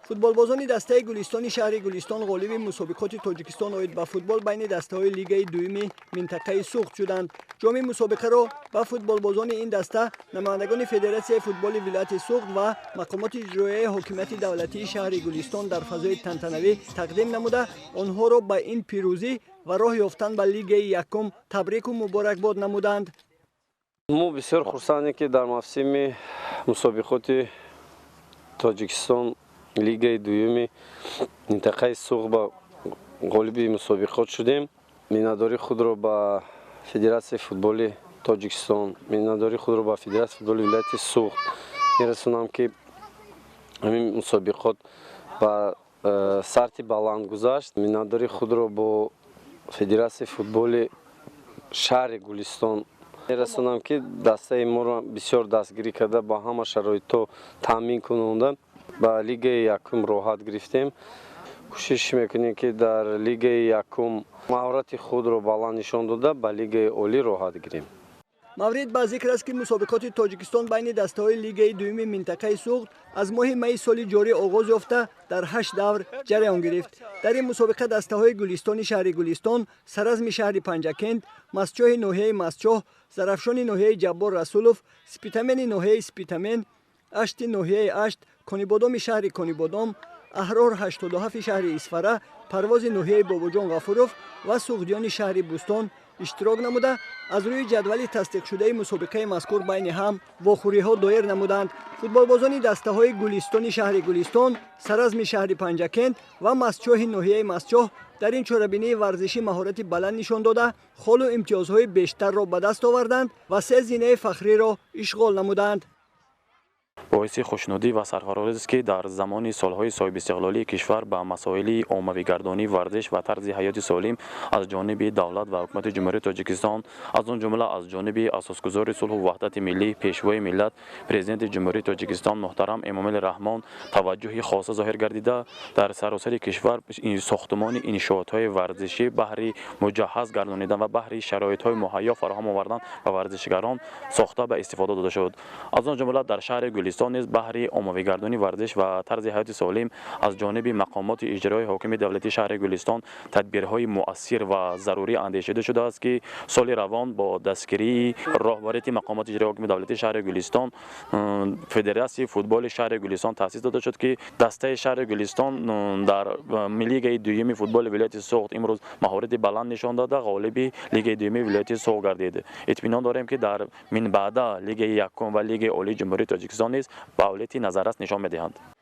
Футболбозони дастаи Гулистони шаҳри Гулистон ғолиби мусобиқоти Тоҷикистон оид ба футбол байни дастаҳои лигаи дуюми минтақаи Суғд шуданд. Ҷоми мусобиқаро ба футболбозони ин даста намояндагони Федератсияи футболи вилояти Суғд ва мақомоти иҷроияи ҳокимияти давлатии шаҳри Гулистон дар фазои тантанавӣ тақдим намуда, онҳоро ба ин пирӯзӣ ва роҳ ёфтан ба лигаи якум табрику муборакбод намуданд. Мо бисёр хурсандем, ки дар мавсими мусобиқоти Тоҷикистон, лигаи дуюми минтақаи Суғд ба ғолиби мусобиқот шудем. Миннатдории худро ба Федератсияи футболи Тоҷикистон, миннатдории худро ба Федератсияи футболи вилояти Суғд мерасонам, ки ҳамин мусобиқот ба сатҳи баланд гузашт. Миннатдории худро бо Федератсияи футболи шаҳри Гулистон мерасонам, ки дастаи моро бисёр дастгирӣ карда, ба ҳама шароитҳо таъмин кунонда, ба лигаи якум роҳат гирифтем. Кӯшиш мекунем, ки дар лигаи якум маҳорати худро баланд нишон дода, ба лигаи олӣ роҳат гирем. Маврид ба зикр аст, ки мусобиқоти Тоҷикистон байни дастаҳои лигаи дуюми минтақаи Суғд аз моҳи майи соли ҷорӣ оғоз ёфта, дар ҳашт давр ҷараён гирифт. Дар ин мусобиқа дастаҳои Гулистони шаҳри Гулистон, Саразми шаҳри Панҷакент, Мастчоҳи ноҳияи Мастчоҳ, Зарафшони ноҳияи Ҷаббор Расулов, Спитамени ноҳияи Спитамен, Ашти ноҳияи Ашт, Конибодоми шаҳри Конибодом, Аҳрор 87 шаҳри Исфара, Парвози ноҳияи Бобоҷон Ғафуров ва Суғдиёни шаҳри Бӯстон иштирок намуда, аз рӯи ҷадвали тасдиқшудаи мусобиқаи мазкур байни ҳам вохӯриҳо доир намуданд. Футболбозони дастаҳои Гулистони шаҳри Гулистон, Саразми шаҳри Панҷакент ва Мастчоҳи ноҳияи Мастчоҳ дар ин чорабинии варзишӣ маҳорати баланд нишон дода, холу имтиёзҳои бештарро ба даст оварданд ва се зинаи фахриро ишғол намуданд. Боиси хушнудӣ ва сарфарозист, ки дар замони солҳои соҳибистиқлолии кишвар ба масоили оммавигардонии варзиш ва тарзи ҳаёти солим аз ҷониби давлат ва ҳукумати Ҷумҳурии Тоҷикистон, аз он ҷумла аз ҷониби асосгузори сулҳу ваҳдати миллӣ, Пешвои миллат, Президенти Ҷумҳурии Тоҷикистон муҳтарам Эмомалӣ Раҳмон таваҷҷӯҳи хоса зоҳир гардида, дар саросари кишвар сохтумони иншоотҳои варзишӣ баҳри муҷаҳҳаз гардонидан ва баҳри шароитҳои муҳайё фароҳам овардан ба варзишгарон сохта ба истифода дода шуд. Аз он ҷумла дар шаҳри Гулистон низ баҳри оммавигардонии варзиш ва тарзи ҳаёти солим аз ҷониби мақомоти иҷроии ҳокими давлатии шаҳри Гулистон тадбирҳои муассир ва зарурӣ андешида шудааст, ки соли равон бо дастгирии роҳбарияти мақомоти иҷроии ҳокими давлатии шаҳри Гулистон Федератсияи футболи шаҳри Гулистон таъсис дода шуд, ки дастаи шаҳри Гулистон дар лигаи дуюми футболи вилояти Суғд имрӯз маҳорати баланд нишон дода, ғолиби лигаи дуюми вилояти Суғд гардид. Итминон дорем, ки дар минбаъда лигаи якум ва лигаи олии Ҷумҳурии Тоҷикистон низ фаъолияти назаррас нишон медиҳанд.